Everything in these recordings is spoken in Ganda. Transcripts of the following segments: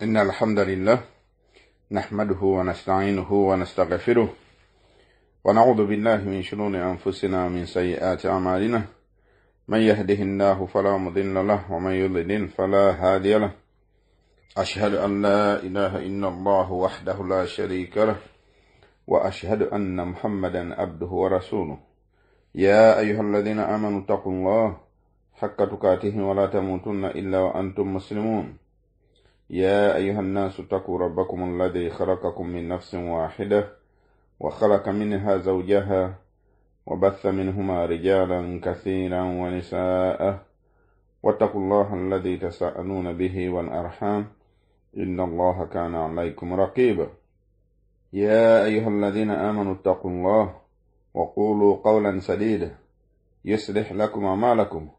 إن الحمد لله نحمده ونستعينه ونستغفره ونعوذ بالله من شرور أنفسنا ومن سيئات أعمالنا، من يهده الله فلا مضل له ومن يضلل فلا هادي له. أشهد أن لا إله إلا الله وحده لا شريك له وأشهد أن محمدا عبده ورسوله. يا أيها الذين آمنوا اتقوا الله حق تقاته ولا تموتن إلا وأنتم مسلمون. يا أيها الناس اتقوا ربكم الذي خلقكم من نفس واحدة وخلق منها زوجها وبث منهما رجالا كثيرا ونساء، واتقوا الله الذي تساءلون به والأرحام إن الله كان عليكم رقيبا. يا أيها الذين آمنوا اتقوا الله وقولوا قولا سديدا يصلح لكم أعمالكم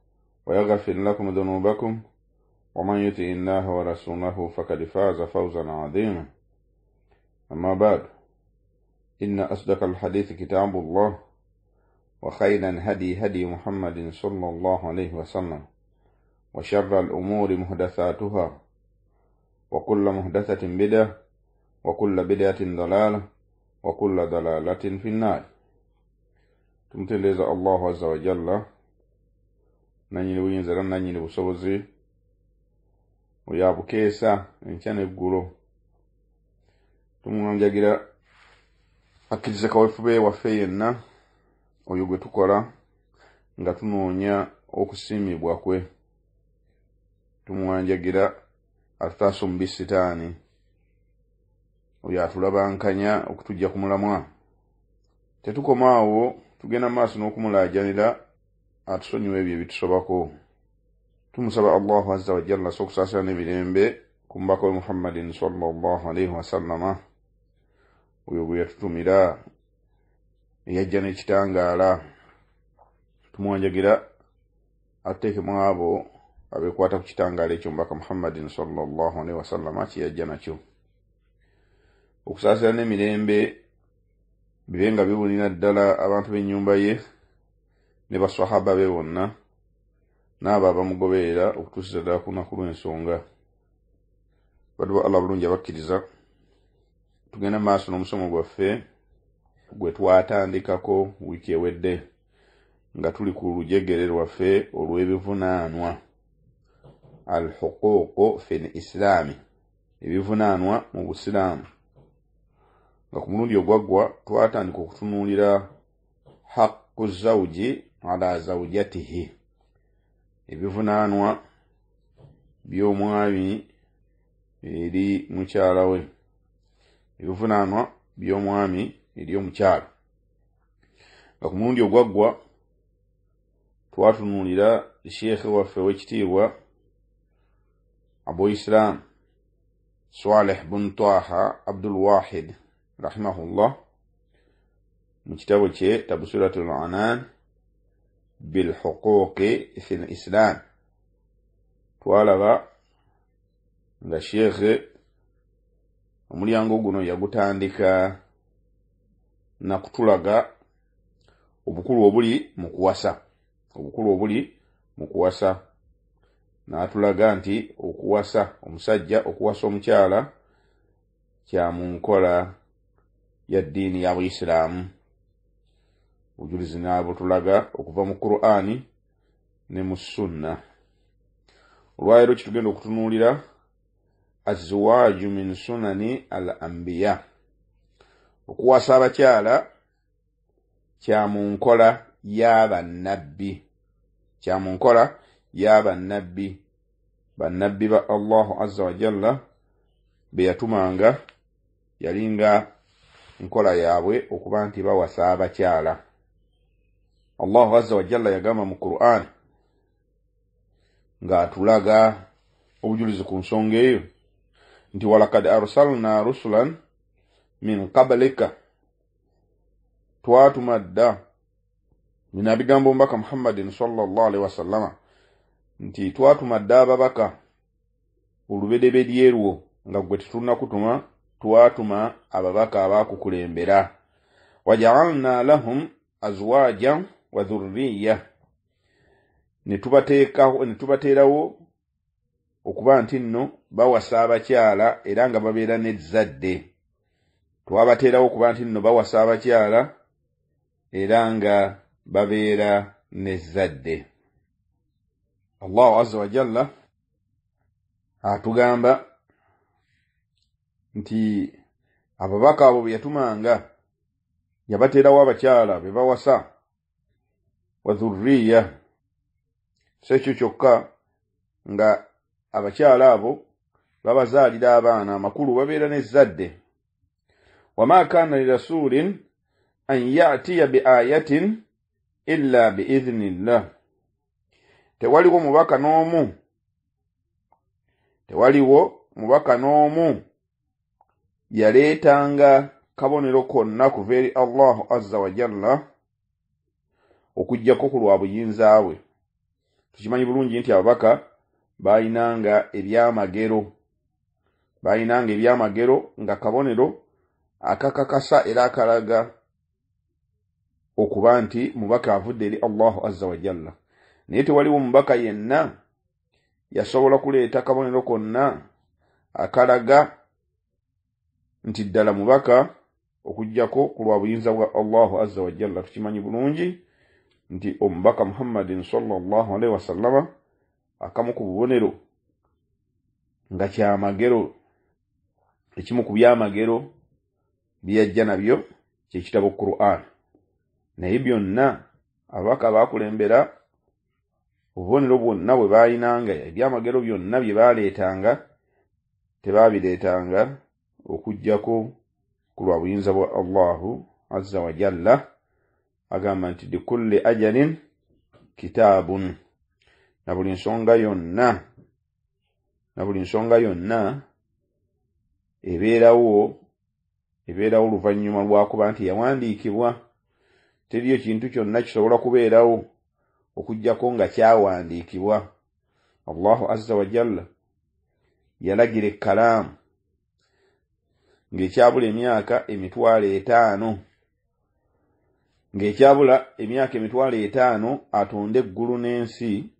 ويغفر لكم ذنوبكم، ومن يطع الله ورسوله فقد فاز فوزا عظيما. أما بعد، إن أصدق الحديث كتاب الله، وخير الهدي هدي محمد صلى الله عليه وسلم، وشر الأمور محدثاتها، وكل محدثة بدعة، وكل بدعة ضلالة، وكل ضلالة في النار. Tumutendereza Allahu azza wa jalla, nanyini buyinza era nanyini busobozi, oyo abukeesa enkya n'eggulo. Tumuwanjagira akkirize kaweefube waffe yenna oyo gwe tukola nga tunoonya okusiimibwa kwe. Tumuwanjagira atutaasa omubi sitaani oyo atulabankanya okutujja ku mulamwa. Tetukoma awo, tugenda maaso n'okumulaajanira atusonyiwe ebyo ebitusobako. Tumusaba Allahu azza wa jalla okusaasira n'emirembe ku mubaka we Muhammadin sallallahu alaihi wasallama, oyo gwe yatutumira eyajja n'ekitangaala. Tumuwanjagira atuteekemu abo abeekwata ku kitangaala ekyo omubaka Muhammadin sallallahu alaihi wasallama kye yajja nakyo. Okusaasira n'emirembe bibe nga bibulira ddala abantu b'ennyumba ye ne baswahaba be bonna n'abo abamugoberera okutuusiza ddala ku lunaku lw'ensonga. Baddu ba Allah bulungi abakkiriza, tugenda maaso n'omusomo gwaffe gwe twatandikako wiiki ewedde nga tuli ku lujegere lwaffe olw'ebivunaanwa, al-huquuqu fil islaami, ebivunaanwa mu busiraamu. Nga ku mulundi ogwaggwa twatandika okutunuulira haqqu zawji ala zawjatihi, ebivunaanwa by'omwami eri mukyala we, ebivunaanwa by'omwami eri omukyala. Nga ku mulundi ogwaggwa twatunuulira sheekhe waffe ow'ekitiibwa Abu Islam Swaleh bun Taha Abdul Wahid rahimahullah mu kitabo kye Tabsiratul Anan bil huquqi fil Islam. Twalaba nga sheekhe omulyango guno yagutandika na kutulaga obukulu obuli mu kuwasa, obukulu obuli mu kuwasa, n'atulaga nti okuwasa omusajja, okuwasa omukyala kya mu nkola ya ddiini ya Buisiraamu. Obujulizi n'abutulaga okuva mu Qur'ani ne mu Sunna. Olwaleero kitugenda okutunuulira azziwaaju min sunani al anbiya, okuwasa abakyala kya mu nkola y'abannabbi, kya mu nkola y'abannabbi. Bannabbi ba Allahu azza wa jalla be yatumanga yalinga nkola yaabwe okuba nti bawasa abakyala. Allahu azza wa jalla yagamba mu Qur'an ng'atulaga obujulizi ku nsonga eyo nti walakad arsalna rusulan min qablika, twatuma dda. Bino bigambo omubaka Muhammadin sallallahu alaihi wasallama nti twatuma dda ababaka olubereberye lwo nga gwe tetunnakutuma, twatuma ababaka abaakukulembera. Waja'alna lahum azwajan wa dhurriya, ne tubateerawo okuba nti nno bawasa abakyala era nga babeera n'ezzadde. Twabateerawo okuba nti nno bawasa abakyala era nga babeera n'ezzadde. Allahu azza wa jalla atugamba nti ababaka abo be yatumanga yabateerawo abakyala be bawasa wa dhurriya. Si ekyo kyokka, nga abakyala abo babazaalira abaana, amakulu babeera n'ezzadde. Wama kana lirasulin an yatiya bi ayatin illa biidhnillah. Tewaliwo mubaka n'omu, tewaliwo mubaka n'omu yaleetanga kabonero konna kuva eri Allahu azza wa jalla okuggyako ku lwa buyinza bwe. Tukimanyi bulungi nti ababaka baayinanga ebyamagero, baayinanga ebyamagero nga kabonero akakakasa era akalaga okuba nti mubaka avudde eri Allahu azza wa jalla. Naye tewaliwo mubaka yenna yasobola kuleeta kabonero konna akalaga nti ddala mubaka okuggyako ku lwa buyinza bwa Allahu azza wa jalla. Tukimanyi bulungi nti omubaka Muhammadin sallallahu alaihi wasallama akamu ku bubonero nga kyamagero, ekimu ku byamagero byeyajja nabyo kyekitabo Qur'an. Naye byonna ababaka baakulembera obubonero bwonna bwe baayinanga, ebyamagero byonna bye baaleetanga tebaabireetanga okuggyako ku lwa buyinza bwa Allahu azza wa jalla. Agamba nti likulli ajalin kitaabun, na buli nsonga yonna, na buli nsonga yonna ebeerawo, ebeerawo oluvannyuma lwakuba nti yawandiikibwa. Teriyo kintu kyonna kisobola kubeerawo okuggyako nga kyawandiikibwa. Allahu azza wa jalla yalagira ekkalaamu ng'ekyabula emyaka 50,000, ng'ekyabula emyaka 50,000 atonde eggulu n'ensi.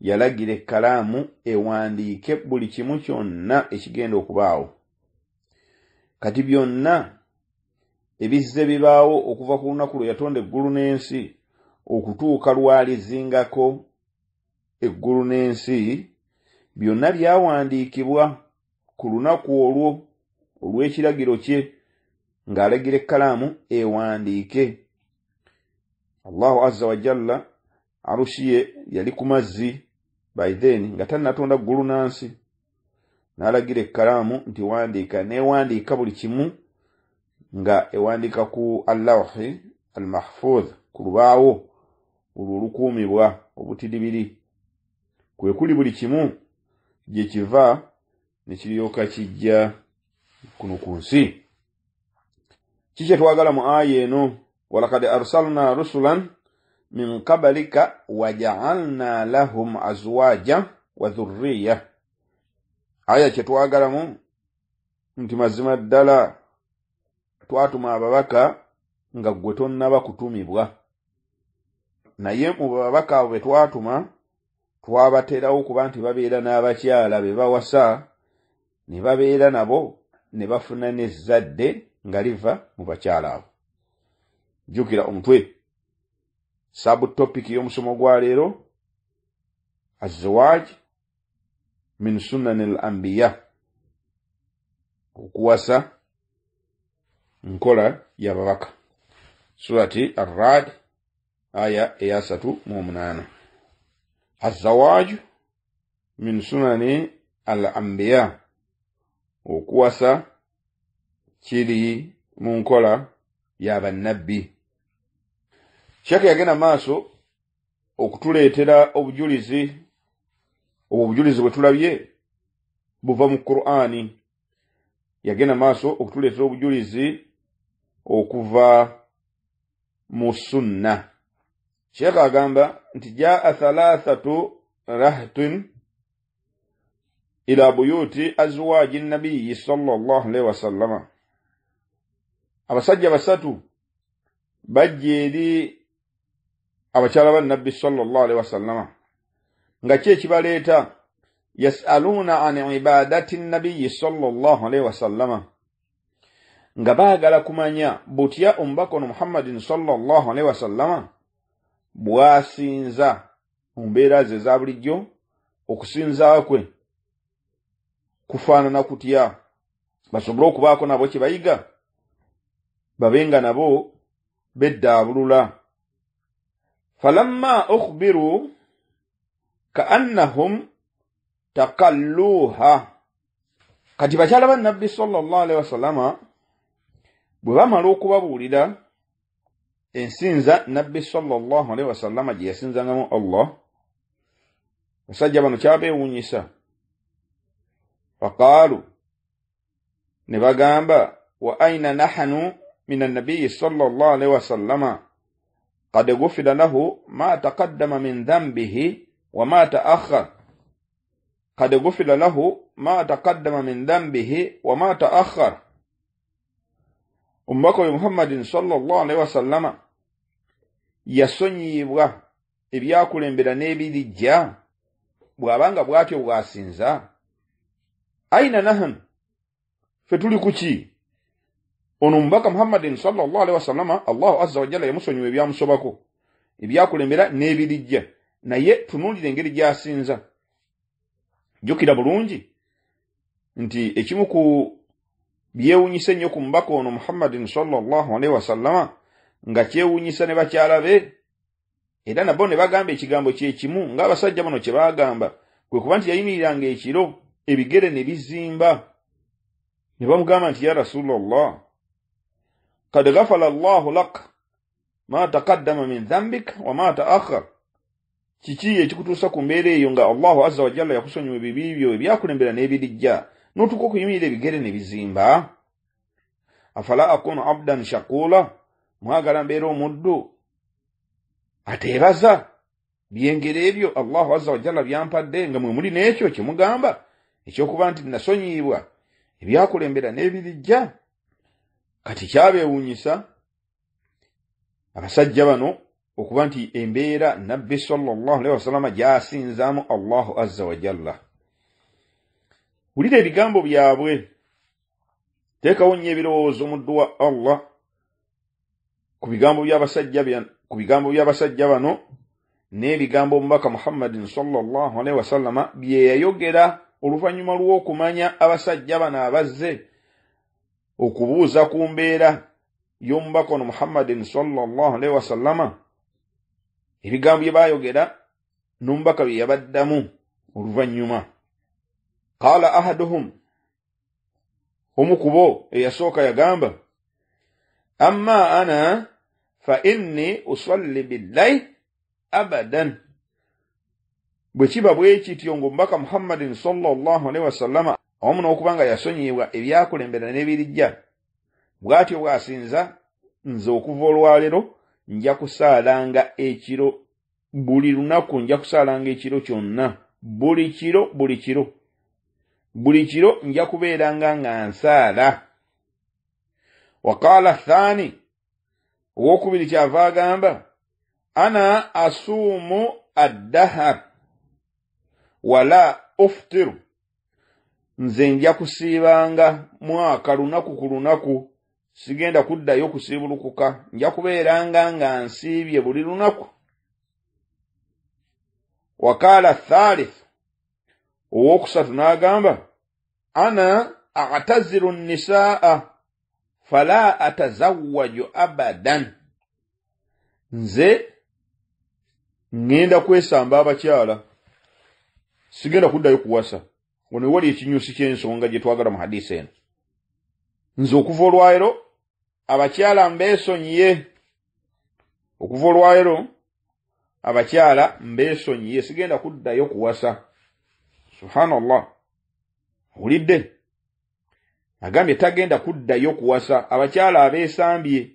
Yalagira ekkalaamu ewandiike buli kimu kyonna ekigenda okubaawo. Kati byonna ebizze bibaawo okuva ku lunaku lwe yatonda eggulu n'ensi okutuuka lwalizingako eggulu n'ensi, byonna byawandiikibwa ku lunaku olwo olw'ekiragiro kye ng'alagira ekkalaamu ewandiike. Allahu azza wa jalla arushi ye yali ku mazzi by then nga tannatonda ggulu na nsi, n'alagira ekkalaamu nti wandiika, n'ewandiika buli kimu nga ewandiika ku allawhi almahfudh, ku lubaawo olwo olukuumibwa obutiribiri, kwe kuli buli kimu gye kiva ne kiryoka kijja kuno ku nsi. Kiki kyetwagala mu aya eno? Walakad arsalna rusulan min qablika waja'alna lahum azwaja wa dhurriya. Aya kyetwagalamu nti mazima ddala twatuma ababaka nga ggwe tonnaba kutumibwa, naye mu babaka abo be twatuma twabateerawo okuba nti babeera n'abakyala be bawasa, ne babeera nabo ne bafuna n'ezzadde nga liva mu bakyala abo. Jjukira omutwe subtopic y'omusomo gwa leero, azzawaaj min sunani al anbiya, okuwasa nkola y'ababaka. Surati Ar-Ra'd aya eya 38. Azzawaaj min sunani al anbiya, okuwasa kiri mu nkola y'abannabbi. Sheikh yagenda maaso okutuleetera obujulizi. Obwo obujulizi bwe tulabye buva mu Qur'ani. Yagenda maaso okutuleetera obujulizi okuva mu sunna. Sheikh agamba nti jaa thalathatu rahtin ila buyuti azwaji nabiyyi sallallahu alaihi wasallama. Abasajja basatu bajja eri abakyala ba nabbi sallallahu alaihi wasallama, nga ki ekibaleeta? Yasaluuna an ibadati nabiyi sallallahu alaihi wasallama, nga baagala kumanya butya omubaka ono Muhammadin sallallahu alaihi wasallama bw'asinza mu mbeera ze eza bulijjo, okusinza kwe kufaanana kutya, basobole okubaako nabo kye bayiga, babe nga nabo beddaabulula. Falamma ukhbiru kaannahum takalluha. Kati bakyala ba Nabbi sallallahu alaihi wasallama bwe bamala okubabuulira ensinza Nabbi sallallahu alaihi wasallama gye yasinzangamu Allah, basajja bano kyabeewuunyisa. Faqaalu, ne bagamba, wa aina nahnu min annabiyi sallallahu alaihi wasallama qad ghufira lahu ma taqaddama min dhanbihi wa ma ta'akhkhar, qad ghufira lahu ma taqaddama min dhanbihi wa ma ta'akhkhar. Omubaka we Muhammadin sallallahu alaihi wasallama yasonyiyibwa ebyakulembera n'ebirijja, bw'abanga bw'atyo bw'asinza. Aina nahnu, ffe tuli ku ki? Ono omubaka Muhammadin sallallahu alaihi wasallama Allahu azza wa jalla yamusonyiwa ebyamusobako ebyakulembera n'ebirijja, naye tunuulira engeri gy'asinza. Jjukira bulungi nti ekimu ku byewuunyisa ennyo ku mubaka ono Muhammadin sallallahu alaihi wasallama, nga kyewuunyisa ne bakyala be, era nabo ne bagamba ekigambo kye kimu ng'abasajja bano kye baagamba, kwe kuba nti yayimiriranga ekiro ebigere ne bizimba. Ne bamugamba nti ya Rasulallah, qad ghafara Allahu lak ma taqaddama min dhanbik wa ma ta'akhkhar. Kiki ekikutuusa ku mbeera eyo nga Allahu azza wa jalla yakusonyiwa ebibi byo ebyakulembera n'ebirijja, n'otuuka okuyimirira ebigere ne bizimba? Afala akunu abdan shakula, mwagala mbeera omuddu ateebaza byengera ebyo Allahu azza wa jalla byampadde, nga mwe muli n'ekyo kye mugamba ekyokuba nti nasonyiyibwa ebyakulembera n'ebirijja? Kati kyabeewuunyisa abasajja bano okuba nti embeera Nabbi sallallahu alaihi wasallama gy'asinzaamu Allahu azza wa jalla. Wulira ebigambo byabwe, teekawo nnyo ebirowoozo omuddu wa Allah ku bigambo by'abasajja bano n'ebigambo omubaka Muhammadin sallallahu alaihi wasallama bye yayogera oluvannyuma lw'okumanya abasajja bano abazze okubuuza ku mbeera y'omubaka ono Muhammadin sallallahu alaihi wasallama, ebigambo bye baayogera n'omubaka bye yabaddamu oluvannyuma. Qaala ahaduhum, omu ku bo eyasooka yagamba, amma ana fa inni usalli billayl abadan. Bwe kiba bwe kityo ng'omubaka Muhammadin sallallahu alaihi wasallama awamu n'okuba nga yasonyiyibwa ebyakulembera n'ebirijja, bw'atyo bw'asinza, nze okuva olwaleero nja kusaalanga ekiro buli lunaku, nja kusaalanga ekiro kyonna, buli kiro, buli kiro, buli kiro nja kubeeranga nga nsaala. Waqaala thani, owokubiri kyava agamba, ana asuumu addahar wala uftiru, nze nja kusiibanga mwaka lunaku ku lunaku, sigenda kuddayo kusiibulukuka, nja kubeeranga nga nsiibye buli lunaku. Wakaala thalith, owokusatu n'agamba, ana a'taziru nnisaa fala atazawwaju abadan, nze ŋŋenda kwesamba abakyala, sigenda kuddayo kuwasa. Wano wali ekinyusi ky'ensonga gye twagala mu hadisi eno. Nze okuva olwaleero abakyala mbeesonyiye, okuva olwaleero abakyala mbeesonyiye, sigenda kuddayo kuwasa. Subhanallah, owulidde? Agambye tagenda kuddayo kuwasa, abakyala abeesambye.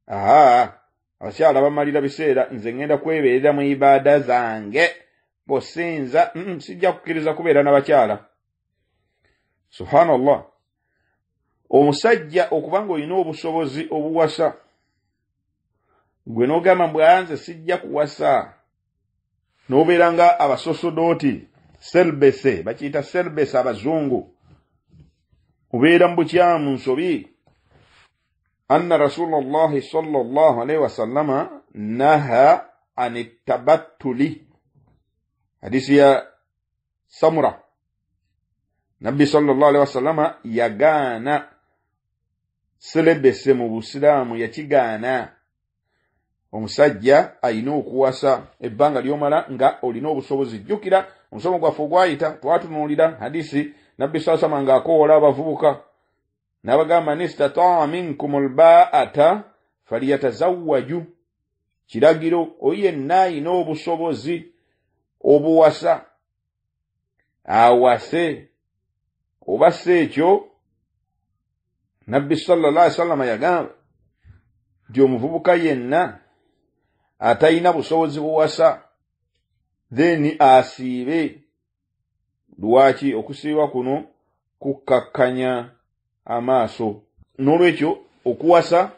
Aha, abakyala bamalira biseera, nze ŋŋenda kwebeerera mu ibaada zange, bosinza, sijja kukkiriza kubeera n'abakyala. Subhanallah, omusajja okuba ng'olina obusobozi obuwasa, gwe n'ogamba mbw nze sijja kuwasa, n'obeera nga abasosodooti, Selbese bakiyita selbese abazungu, obeera mu bukyamu, nsobi. Anna Rasulullahi sallallahu alaihi wasallama naha ani tabattuli, hadisi ya Samura. Nabbi sallallahu alaihi wasallama yagaana selebese mu Busiraamu, yakigaana. Omusajja ayina okuwasa ebbanga ly'omala nga olina obusobozi. Jjukira omusomo gwaffe ogwayita, twatunuulira hadisi Nabbi saa sama ng'akoowola abavubuka n'abagamba, man istataa minkum lbaata falyatazawwaju. Kiragiro, oyo yenna ayina obusobozi obuwasa awase, oba si ekyo Nabbi sallallahu alaihi wasallama yagamba nti omuvubuka yenna atalina busobozi buwasa then asiibe. Lwaki? Okusiiba kuno kukkakkanya amaaso. N'olwekyo okuwasa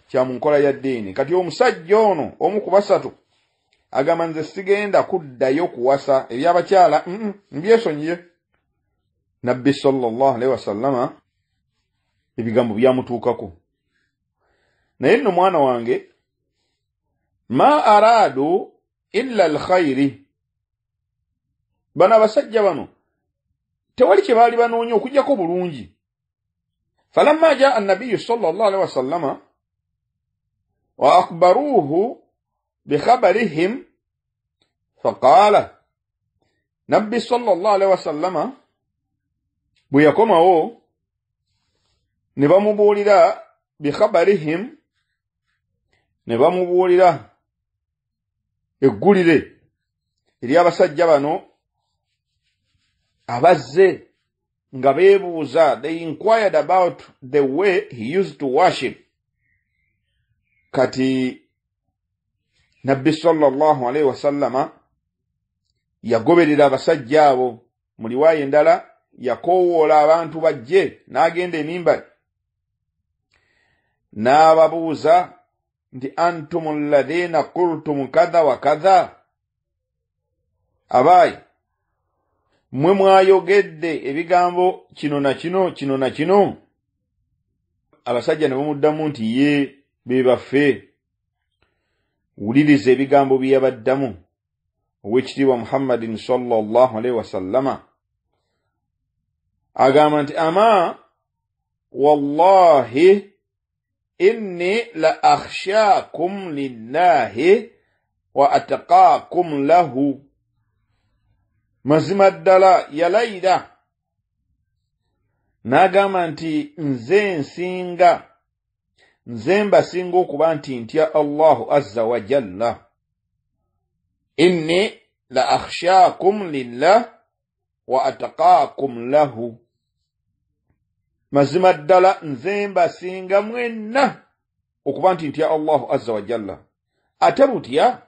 kya mu nkola ya ddiini. Kati omusajja ono omu ku basatu agamba, nze sigenda kuddayo kuwasa, ebyabakyala mbyesonyiye. Nabbi sallallahu alaihi wasallama ebigambo byamutuukako, naye nno mwana wange, ma araadu illa alkhairi, bano abasajja bano tewali kye baali banoonya okuggyako bulungi. Falamma jaa annabiyu sallallahu alaihi wasallama wa akhbaruhu bikhabarihim faqala, Nabbi sallallahu alaihi wasallama bwe yakomawo ne bamubuulira bikhabarihim, ne bamubuulira eggulire ery'abasajja bano abazze nga beebuuza, they inquired about the way he used to worship. Kati Nabbi sallallahu alaihi wasallama yagoberera abasajja abo. Mu riwaaya endala yakoowoola abantu bajje, n'agenda emimbali n'ababuuza nti antum alladhina qultum kadha wa kadha, abaayi mmwe mwayogedde ebigambo kino na kino, kino na kino. Abasajja ne bamuddamu nti ye be baffe. Wuliriza ebigambo bye yabaddamu owekitiibwa Muhammadin sallallahu alaihi wasallama. Agamba nti ama wallahi inni la akhshakum lillahi wa ataqakum lahu. Mazima ddala yalayira n'agamba nti nze nsinga, nze mbasinga okuba nti ntya Allahu azza wa jalla. Inni la akhshakum lillah wa ataqakum lahu, mazima ddala nze mbasinga mwenna okuba nti ntya Allahu azza wa jalla. Ate butya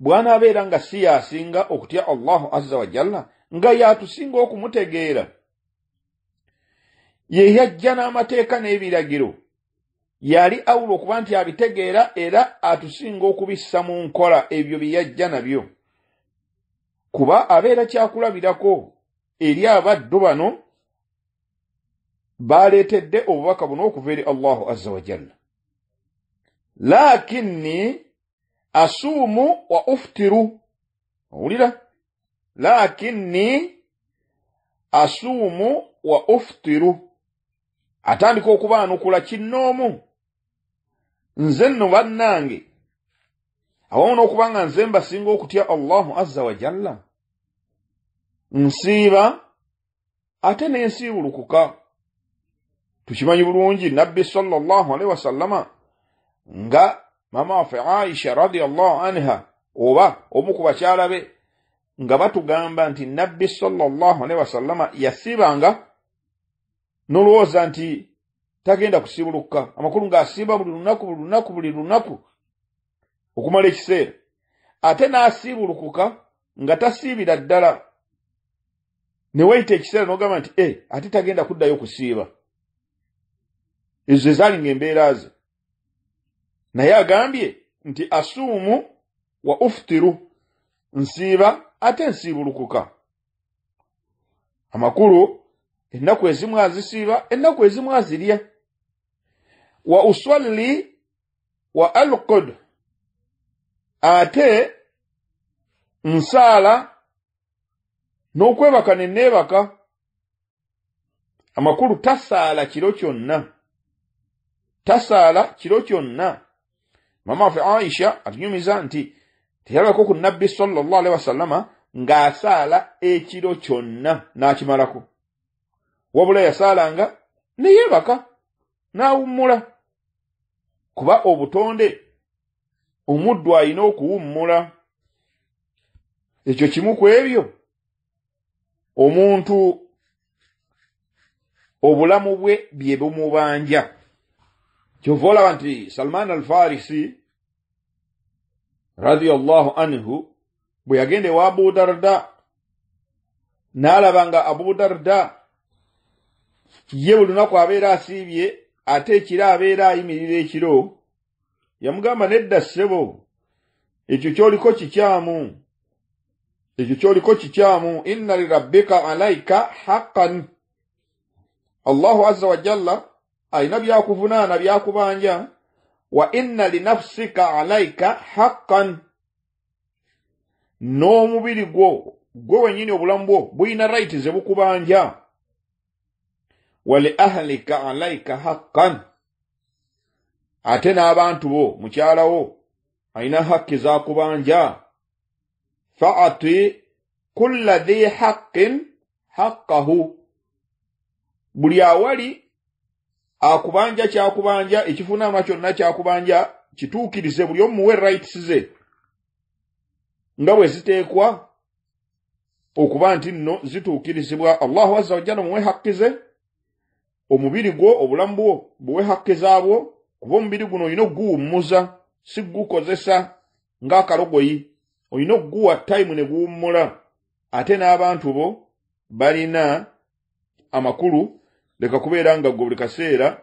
bw'anaabeera nga si yasinga okutya Allahu azza wa jalla, nga yatusinga okumutegeera, ye yajja n'amateeka n'ebiragiro, yali awula okuba nti abitegeera era atusinga okubissa mu nkola ebyo bye yajja nabyo, kuba abeera kyakulabirako eri abaddu bano baleetedde obubaka buno okuva eri Allahu azza wa jalla. Lakinni asuumu wa uftiru, owulira, lakinni asuumu wa uftiru, atandika okubaanukula kinnoomu, nze nno bannange awamu n'okuba nga nze mbasinga okutya Allahu azza wa jalla, nsiiba ate n'ensiibulukuka. Tukimanyi bulungi Nabbi sallallahu alaihi wasallama nga mama waffe Aisha radiyallahu anha oba omu ku bakyala be nga batugamba nti Nabbi sallallahu alaihi wasallama yasiibanga n'olowooza nti tagenda kusiibulukuka, amakulu ng'asiiba buli lunaku buli lunaku buli lunaku okumala ekiseera, ate n'asiibulukuka nga tasiibira ddala, ne wayita ekiseera n'ogamba nti ate tagenda kuddayo kusiiba. Ezo ezaalinga embeera ze. Naye agambye nti asuumu wa uftiru, nsiiba ate nsiibulukuka. Amakulu ennaku ezimu azisiiba, ennaku ezimu azirya. Wa usalli wa alqud, ate nsaala n'okwebaka ne neebaka. Amakulu tasaala kiro kyonna, tasaala kiro kyonna. Mama waffe Aisha atunyumiza nti teyalabako ku Nabbi sallallahu alaihi wasallama ng'asaala ekiro kyonna n'akimalako, wabula yasaalanga ne yeebaka n'awummula, kuba obutonde omuddu alina okuwummula. Ekyo kimu ku ebyo omuntu obulamu bwe bye bumubanja. Kyova olaba nti Salman al-Farisi radiyallahu anhu bwe yagenda ewa Abu Darda, n'alaba nga Abu Darda ye buli lunaku abeera asiibye, ate ekiro abeera ayimirira ekiro. Yamugamba, nedda ssebo, ekyo ky'oliko kikyamu, ekyo ky'oliko kikyamu. Inna lirabbika alaika haqqan, Allahu azza wa jalla alina byakuvunaana byakubanja. Wa inna linafsika alaika haqqan, n'omubiri gwo gwe wennyini obulamu bwo bulina right ze bukubanja. Wa li ahlika alaika haqqan, ate n'abantu bo mukyala wo alina hakki zakubanja. Fa'ati kulla dhi haqqin haqqahu, buli awali akubanja kyakubanja, ekifunaanwa kyonna kyakubanja kituukirize, buli omu muwe rights ze nga bwe ziteekwa okuba nti nno zituukirizibwa. Allahu azza wa jalla muwe hakki ze, omubiri gwo obulamu bwo buwe hakki zaabwo, kuba omubiri guno olina okuguwummuza, si gukozesa ng'akalogoyi, olina okuguwa tayimu ne guwummula. Ate n'abantu bo balina amakulu, leka kubeera nga gwe buli kaseera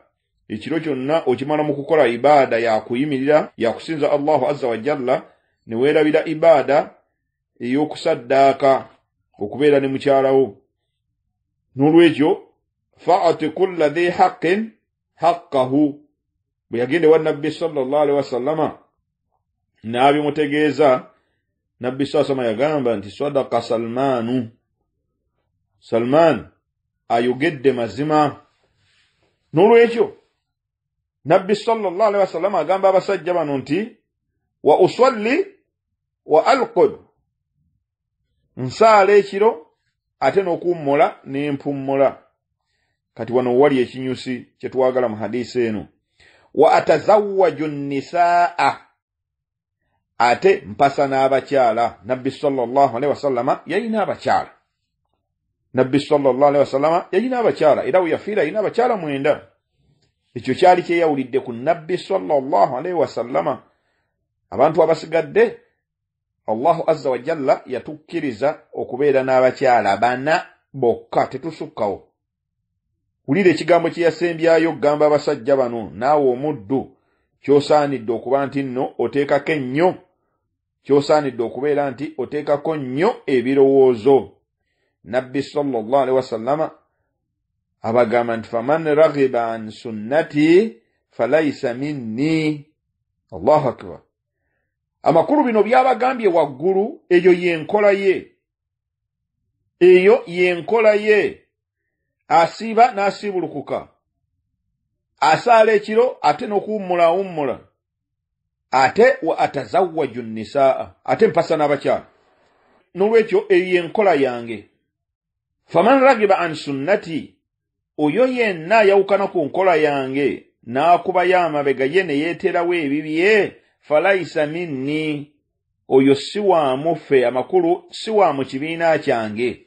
ekiro kyonna okimala mu kukola ibaada yakuyimirira yakusinza Allahu azza wa jalla, ne weerabira ibaada ey'okusaddaaka okubeera ne mukyalawo. N'olwekyo fa'ati kulla dhi haqqin haqqahu, bwe yagenda ewa Nabbi sallallahu alaihi wasallama n'abimutegeeza, Nabbi sallallahu alaihi yagamba nti sadaqa Salmaanu, Salman ayogedde mazima. N'olwekyo Nabbi sallallahu alaihi wasallama agamba abasajja bano nti wa usalli wa alqud, nsaala ekiro ate n'okuwummula ne mpummula. Kati wano wali ekinyusi kye twagala mu hadiisi eno, wa atazawwaju nnisaa, ate mpasa n'abakyala. Nabbi sallallahu alaihi wasallama yalina abakyala, Nabbi sallallahu alaihi wasallama yalina abakyala, era we yafiira yalina abakyala 9. Ekyo kyali kyeyawulidde ku Nabbi sallallahu alaihi wasallama. Abantu abasigadde Allahu azza wa jalla yatukkiriza okubeera n'abakyala 4 bokka, tetusukkawo. Wulira ekigambo kye yasembyayo okugamba abasajja bano, naawe omuddu ky'osaanidde okuba nti nno oteekako ennyo, ky'osaanidde okubeera nti oteekako nnyo ebirowoozo. Nabbi sallallahu alaihi wasallama abagamba nti faman raghiba an sunnati falaysa minni. Allahu akbar. Amakulu bino byabagambye waggulu, eyo y'enkola ye, eyo y'enkola ye. Asiiba n'asiibulukuka, asaala ekiro ate n'okuwummula awummula, ate wa atazawwaju nnisaa, ate mpasa n'abakyala. N'olwekyo eyo y'enkola yange. Faman ragiba an sunnati, oyo yenna ayawukana ku nkola yange n'akubayo amabega ye ne yeeterawo ebibye, falaisa minni, oyo si wa muffe. Amakulu si wa mu kibiina kyange,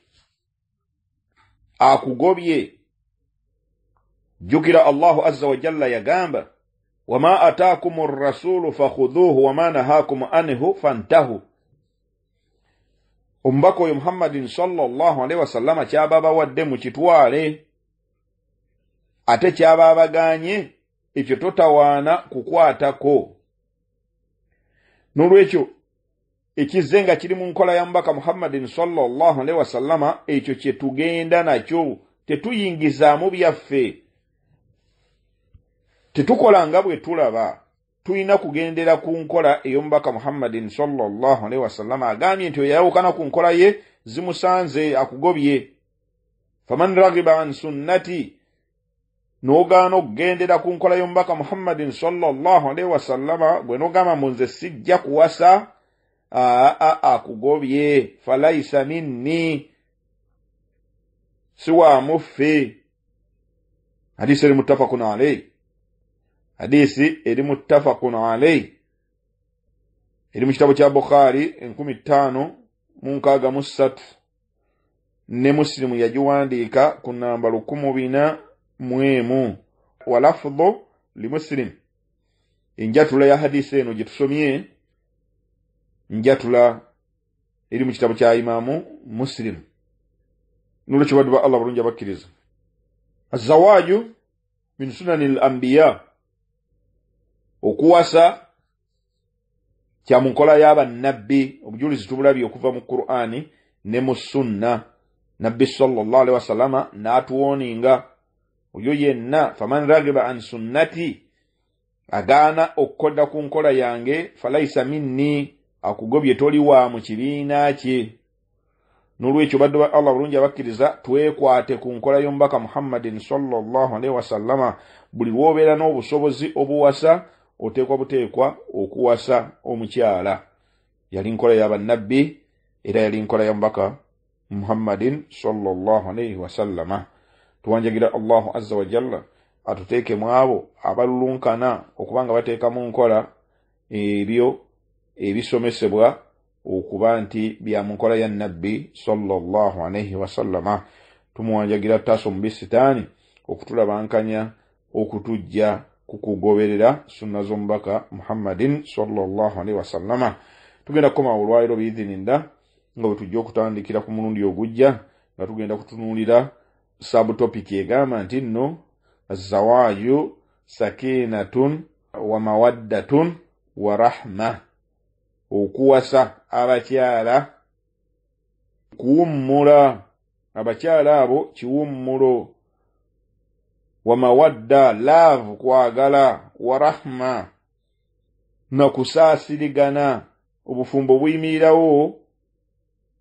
akugobye. Jjukira Allahu azza wa jalla yagamba wama ataakumu rrasulu fakhudhuhu wama nahakum anhu fantahu. Omubaka oyo Muhammadin sallallahu alaihi wasallama kyaba bawadde mukitwale, ate kyaba abagaanye ekyo totawaana kukwatako. N'olwekyo Ekizze nga kiri mu nkola ya mubaka Muhammadin sallallahu alaihi wasallama, ekyo kye tugenda nakyo, tetuyingizaamu byaffe, tetukola nga bwe tulaba. Tulina kugendera ku nkola ey'omubaka Muhammadin sallallahu alaihi wasallama. Agambye nti oyawukana ku nkola ye zimusanze, akugobye. Faman ragiba an sunnati, n'ogaana okugendera ku nkola y'omubaka Muhammadin sallallahu alaihi wasallama, gwe n'ogamba mbu nze sijja kuwasa, akugobye. Falaisa minni, si wa muffe. Hadisi eri muttafaqun alayhi, hadisi eri muttafaqun alayhi, eri mu kitabo kya Bukhari 5063, ne Muslimu yagiwandiika ku namba 1401. Wa lafdhu li Muslim, enjatula ya hadisi eno gye tusomye, njatula eri mu kitabo kya Imamu Muslim. Nolwekyo baddu ba Allah bulungi abakkiriza, azzawaaju min sunani l anbiya, okuwasa kya mu nkola y'abannabbi. Obujulizi tubulabye okuva mu Qur'ani ne mu sunna. Nabbi sallallahu alaihi wasallama n'atuwoninga oyo yenna, faman ragiba an sunnati, agaana okukolera ku nkola yange, falaisa minni, akugobye, toli wa mu kibiina kye. Nolwekyo baddu ba Allah bulungi abakkiriza, twekwate ku nkola y'omubaka Muhammadin sallallahu alaihi wasallama. Buli lw'obeera n'obusobozi obuwasa, oteekwa buteekwa okuwasa omukyala. Yali nkola y'abannabbi era yali nkola y'omubaka Muhammadin sallallahu alaihi wasallama. Tuwanjagira Allahu azza wa jalla atuteeke mu abo abalulunkana okuba nga bateeka mu nkola ebyo ebisomesebwa okuba nti bya mu nkola ya nabbi sallallahu alaihi wasallama. Tumuwanjagira taasa omubi sitaani okutulabankanya okutujja ku kugoberera sunna z'omubaka Muhammadin sallallahu alaihi wasallama. Tugenda kukomawo olwaleero biidhininda, nga bwe tujja okutandikira ku mulundi ogujja, nga tugenda kutunuulira subtopic egamba nti nno azzawaaju sakinatun wa mawaddatun wa rahma, okuwasa abakyala kuwummula abakyala abo kiwummulo, wa mawadda, love, kwagala, wa rahma, na kusaasirigana. Obufumbo buyimirirawo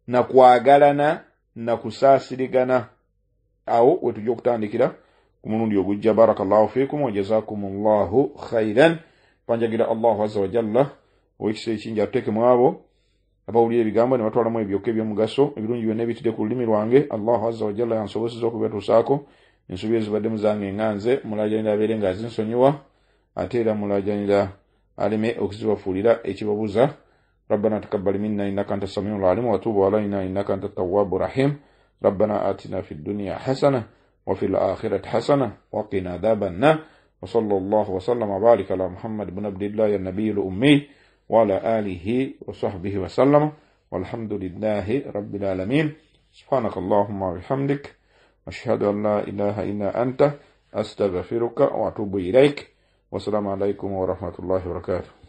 na kwagalana na kusaasirigana. Awo wetujja okutandikira ku mulundi ogujja. Barakallahu fikum wa jazakumullahu khairan. Panjagira Allahu azza wa jalla owekisa ekingi atuteeke mu abo abawulira ebigambo ne batwalamu ebyokka ebyomugaso ebirungi byonna ebitidde ku lulimi lwange. Allahu azza wa jalla yansoboseza okubatuusaako. Ensobi ezibaddemu zange nga nze mulajanira abeere nga azinsonyiwa, ate era mulajanira aleme okuzibafuulira ekibabuza. ربنا تقبل منا إنك أنت السميع العليم وتوب علينا إنك أنت التواب الرحيم. ربنا آتنا في الدنيا حسنة وفي الآخرة حسنة وقنا عذاب النار. وصلى الله وسلم وبارك على محمد بن عبد الله النبي الأمي وعلى آله وصحبه وسلم، والحمد لله رب العالمين. سبحانك اللهم وبحمدك، أشهد أن لا إله إلا أنت، أستغفرك وأتوب إليك. والسلام عليكم ورحمة الله وبركاته.